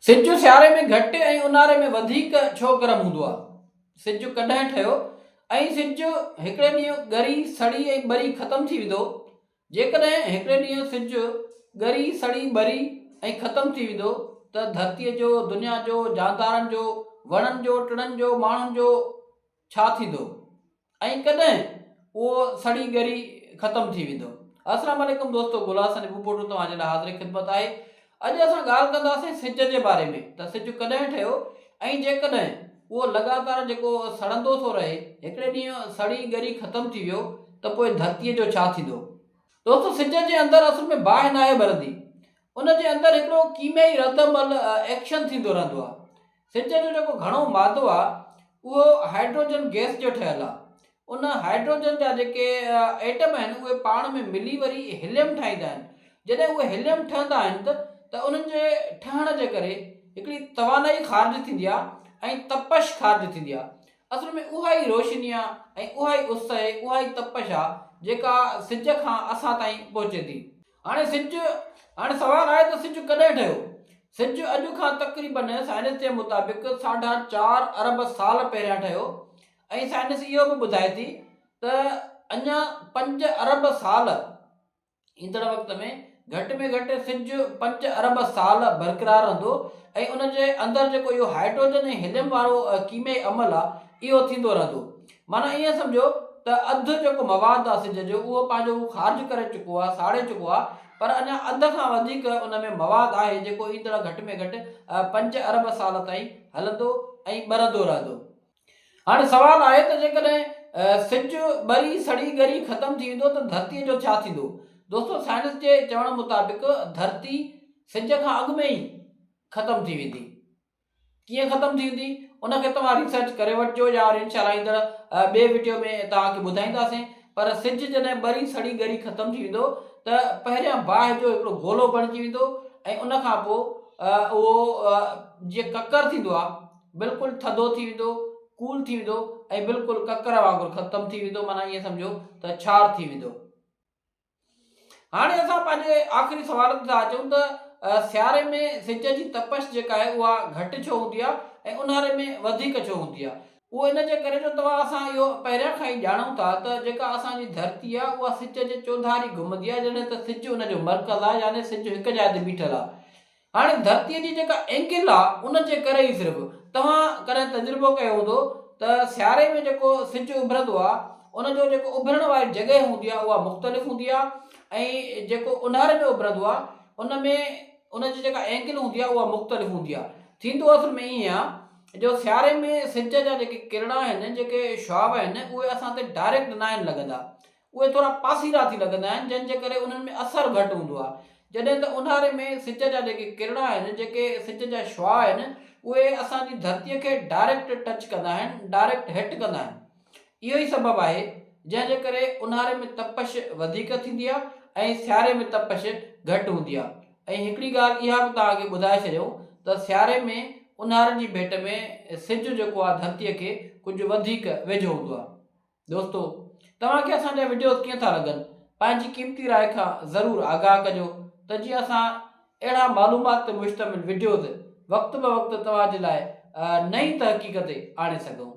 سج سياري ۾ گهٽ ۽ اونهاري ۾ وڌيڪ ڇو گرم هوندو آهي؟ سج ڪڏهن ٺهيو ۽ سج هڪڙي ڏينهن ڳري، سڙي ۽ ٻري ختم ٿي ويندو؟ جيڪڏهن هڪڙي ڏينهن سج ڳري، سڙي، ٻري ۽ ختم ٿي ويندو ته ڌرتيء جو، دنيا جو، جاندارن جو، وڻن جو، ٽڻن جو، ماڻهن جو ڇا ٿيندو؟ ۽ ڪڏهن اهو سڙي ڳري ختم ٿي ويندو. السلام عليڪم دوستو گل حسن ابوپوٽو توهان جي لاء حاضر خدمت آهي اڄ اسان ڳالهه ڪنداسين سج جي باري ۾ ته سج ڪڏهن ٺهيو ۽ جيڪڏهن اهو لڳاتار جيڪو سڙندو ٿو رهي هڪڙي ڏينهن سڙي ڳري ختم ٿي ويو ته پوء ڌرتيء جو ڇا ٿيندو. دوستو سج جي اندر اصل ۾ باهه ناهي ٻرندي ان جي اندر هڪڙو ڪيميائي رد عمل ايڪشن ٿيندو رهندو آهي سج جو جيڪو گهڻو مادو آهي اهو هائيڊروجن گئس جو ٺهيل آهي. ان هائيڊروجن جا جيڪي ايٽم آهن اهي پاڻ ۾ ملي وري هيليم ٺاهيندا آهن. جڏهن اهي هيليم ٺهندا آهن ته ته انهن جي ٺهڻ جي ڪري هڪڙي توانائي خارج ٿيندي آهي ۽ تپش خارج ٿيندي آهي. اصل ۾ اها ئي روشني آهي ۽ اها ئي اس آهي، اها ئي تپش آهي جيڪا سج کان اسان تائين پهچي ٿي. هاڻي سج، هاڻي سوال آهي ته سج ڪڏهن ٺهيو؟ سج اڄ کان تقريبن سائنس جي مطابق ساڍا چار ارب سال پهريان ٺهيو ۽ سائنس اهو به ٻڌائي ٿي ته اڃا پنج ارب سال ايندڙ وقت ۾ گهٽ ۾ گهٽ سج پنج ارب سال برقرار رهندو ۽ ان جي اندر جيڪو اهو هائيڊروجن ۽ هيليم وارو ڪيميائي عمل آهي اهو ٿيندو رهندو. معنيٰ ائين سمجهو ته اڌ جيڪو مواد آهي سج جو اهو پنهنجو هو خارج ڪري چڪو آهي، ساڙي چڪو آهي، پر اڃا اڌ کان وڌيڪ ان ۾ مواد آهي جيڪو ايندڙ گهٽ ۾ گهٽ پنج ارب سال تائين هلندو ۽ ٻرندو رهندو. هاڻي سوال آهي ته جيڪڏهن سج ٻري سڙي ڳري ختم ٿي ويندو ته ڌرتيء جو ڇا ٿيندو؟ دوستو سائنس جي چوڻ مطابق ڌرتي سج کان اڳ ۾ ئي ختم ٿي ويندي. ڪيئن ختم ٿي ويندي ان کي توهان ريسرچ ڪري وٺجو يا وري انشاء الله ايندڙ ٻئي وڊيو ۾ توهان کي ٻڌائينداسين پر سج جڏهن ٻري سڙي ڳري ختم ٿي ويندو ته پهريان باهه جو هڪڙو گولو بڻجي ويندو ۽ ان کان پوء اهو جيئن ڪڪر ٿيندو آهي بلڪل ٿڌو ٿي ويندو ڪول ٿي ويندو ۽ بلڪل ڪڪر وانگر ختم ٿي ويندو معنيٰ ائين سمجهو ته ڇار ٿي ويندو. هاڻي اسان پنهنجي آخري سوال تي ٿا اچون ته سياري ۾ سج جي تپش جيڪا آهي اها گهٽ ڇو هوندي آهي ۽ اونهاري ۾ وڌيڪ ڇو هوندي آهي؟ اهو ان جي ڪري جو توهان اسان اهو پهريان کان ئي ڄاڻون ٿا ته جيڪا اسان جي ڌرتي آهي اها سج جي چوڌاري گهمندي آهي جڏهن ته سج ان جو مرڪز آهي يعني سج هڪ جاء تي بيٺل آهي هاڻي ڌرتيء جي جيڪا اينگل آ ان جي ڪري ئي صرف توهان ڪڏهن تجربو ڪيو هوندو ته سياري ۾ جيڪو سج اڀرندو آ ان جو جيڪو اڀرڻ واري جڳهه هوندي آ اها مختلف هوندي آ ۽ جيڪو اونهاري ۾ اڀرندو آ ان ۾ ان جي جيڪا اينگل هوندي آ اها مختلف هوندي آ ٿيندو اصل ۾ ائين آ جو سياري ۾ سج جا جيڪي ڪرڻا آهن جيڪي شعاع آهن اهي اسان تي ڊائريڪٽ ناهن لڳندا اهي ٿورا پاسيرا ٿي لڳندا آهن جنهن جي ڪري انهن ۾ اثر گهٽ هوندو آهي. جڏهن ته اونهاري ۾ سج جا جيڪي ڪرڻا آهن، جيڪي سج جا شعاع آهن، اهي اسان جي ڌرتيء کي ڊائريڪٽ ٽچ ڪندا آهن، ڊائريڪٽ هٽ ڪندا آهن. اهو ئي سبب آهي جنهن جي ڪري اونهاري ۾ تپش وڌيڪ ٿيندي آهي ۽ سياري ۾ تپش گهٽ هوندي آهي ۽ هڪڙي ڳالهه اها به توهان کي ٻڌائي ڇڏيون ته سياري ۾ اونهاري جي ڀيٽ ۾ سج جيڪو آهي ڌرتيء کي ڪجهه وڌيڪ ويجهو هوندو آهي. دوستو توهان کي اسان جا وڊيوز ڪيئن ٿا لڳن پنهنجي قيمتي راء کان ضرور آگاهه ڪجو ته جيئن اسان اهڙا معلومات تي مشتمل وڊيوز وقت به وقت توهان جي لاء نئين تحقيق تي آڻي سگهون.